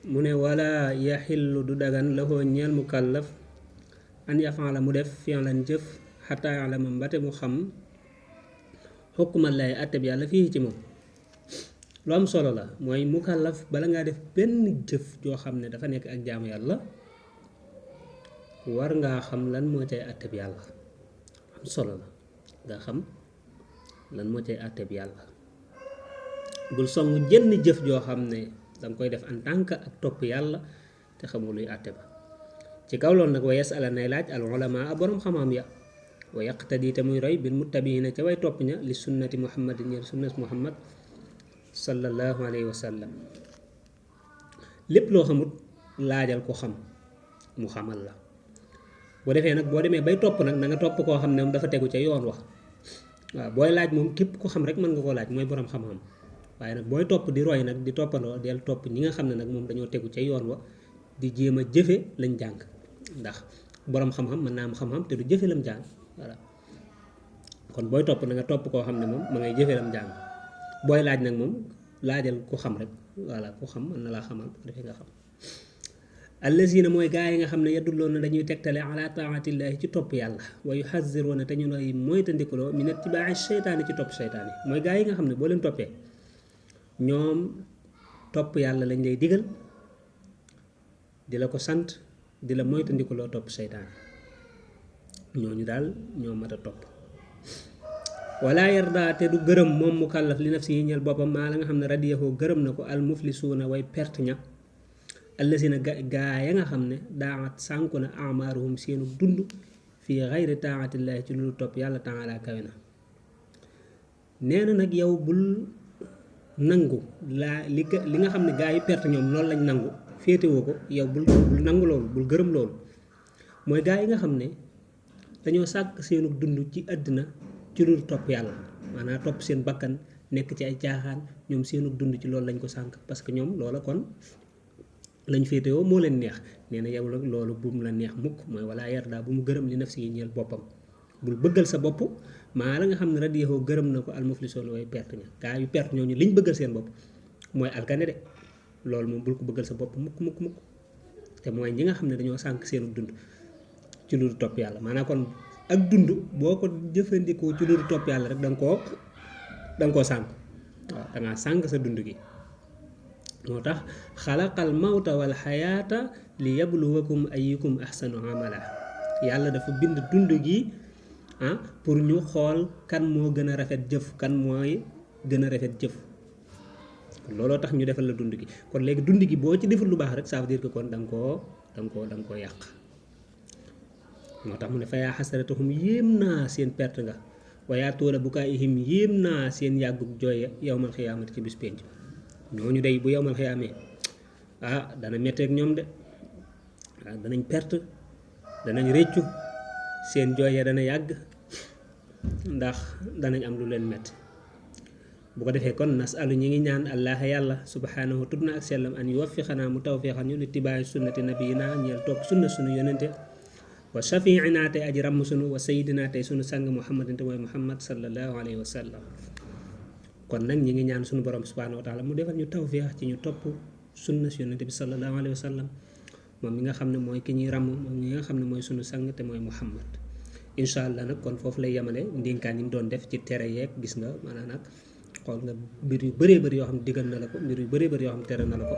mu ne wala yaxillu du dagan lahoo ñeel mu kàllaf an yafaala mu def fi'lan jëf xataa ya'lama mbate mu xam xukkumallaay àtteb yàlla fii ci moom. lu am solo la mooy mu kàllaf bala ngaa def benn jëf joo xam ne dafa nekk ak jaamu yàlla war ngaa xam lan moo cay àtteb yàlla. am solo la nga xam lan moo cay àtteb yàlla. bul song jenn jëf joo xam ne danga koy def en tant que ak topp yàlla te xamul luy àtte ba. ci kaw loolu nag wa yasala nay laaj al ulama a borom xam-xam ya wa yaqtadi te muy roy bil muttabiina ca way topp ña li sunnati muhammadin ñeel sunnat muhammad sallallahu alayhi wa sallam. lépp loo xamut laajal ko xam mu xamal la. boo defee nag boo demee bay topp nag na nga topp koo xam ne moom dafa tegu ca yoon wax waaw booy laaj moom képp ko xam rek mën nga koo laaj mooy borom xam-xam. waaye nag booy topp di roy nag di toppandoo del topp ñi nga xam ne nag moom dañoo tegu ca yoon wa di jéem a jëfe lañ jàng ndax borom xam-xam mën naa am xam-xam te du jëfe lam jàng voilà. kon booy topp na nga topp koo xam ne moom ma ngay jëfe lam jàng booy laaj nag moom laajal ku xam rek voilà ku xam mën na laa xamal bu defee nga xam. allazina mooy gaa yi nga xam ne yadulloon na dañuy tegtale ala taatillahi ci topp yàlla wa yuxaziroona te ñu lay moytandikuloo min ittibaa'i seytaani ci topp seytaani mooy gaa yi nga xam ne boo leen toppee ñoom topp yàlla lañ lay digal di la ko sant di la moytandikuloo topp seytaani ñooñu daal ñoo mat a topp. wala yarda te du gërëm moom mu kàllaf li nafsi yi ñeel boppam maa la nga xam ne radiyahoo gërëm na ko al muflisuuna way perte ña allazina gaa ya nga xam ne daat sànku na amaaruhum seenu dund fii xayri taatillaahi ci lu topp yàlla taala kawe na. nee na nag yow bul nangu li nga xam ne gaa yi perte ñoom loolu lañ nangu féetewoo ko yow bul nangu loolu bul gërëm loolu. mooy gaa yi nga xam ne dañoo sàkk seenu dund ci àddina ci lu topp yàlla maanaam topp seen bakkan nekk ci ay caaxaan ñoom seenu dund ci loolu lañ ko sànk parce que ñoom loola kon lañ féetewoo moo leen neex. nee na yow la loolu bu mu la neex mukk mooy wala yarda bu mu gërëm li nafsi yi ñeel boppam bul bëggal sa bopp maa la nga xam ne radiyahoo gërëm na ko almuflisoon way perte ña gaa yu perte ñooñu liñ bëggal seen bopp mooy alkane de loolu moom bul ko bëggal sa bopp mukk mukk mukk. te mooy ñi nga xam ne dañoo sànk seenu dund ci lu topp yàlla maanaam kon ak dund boo ko jëfandikoo ci lu topp yàlla rek da nga koo sànk waaw dangaa sànk sa dund gi. moo tax xalaqal mawta wal xayaata li yabluwakum ayyukum ahsanu amala yàlla dafa bind dund gi pour ñu xool kan moo gën a rafet jëf kan mooy gën a rafet jëf looloo tax ñu defal la dund gi. kon léegi dund gi boo ci deful lu baax rek ça veut dire que kon da nga koo yàq. moo tax mu ne fa yaa xasratahum yéem naa seen perte nga wa yaa tuula bukaa'ihim yéem naa seen yàggug jooy yawmal xiyaamati ci bis penc ñooñu day bu yawmal xiyaamee dana metteeg ñoom de danañ perte danañ réccu seen jooy ya dana yàgg ndax danañ am lu leen metti. bu ko defee kon nasalu ñi ngi ñaan allah yàlla subhanahu tudd na ak sellam an yuwaffiqanaa mu tawfiqan ñu li tibaayi sunnati nabiyina ñeel topp sunna sunu yonente wa shafiina tey aji ramm sunu wa sayidina tey sunu sang muhammadin te mooy muhammad sallallahu alayhi wa sallam. kon nag ñi ngi ñaan sunu borom subhanahu wa taala mu defal ñu tawfiq ci ñu topp sunna si yonente bi sallallahu alayhi wa sallam moom mi nga xam ne mooy ki ñuy ramm moom mi nga xam ne mooy sunu sang te mooy muhammad. incha allah nag kon foofu lay yemale ndénkaan yi mu doon def ci tere yeeg gis nga maanaam nag xool nga mbir yu bëree bëri yoo xam ne digal na la ko mbir yu bëree bëri yoo xam ne tere na la ko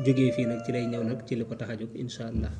jógee fii nag ci lay ñëw nag ci li ko tax a jóg incha allah.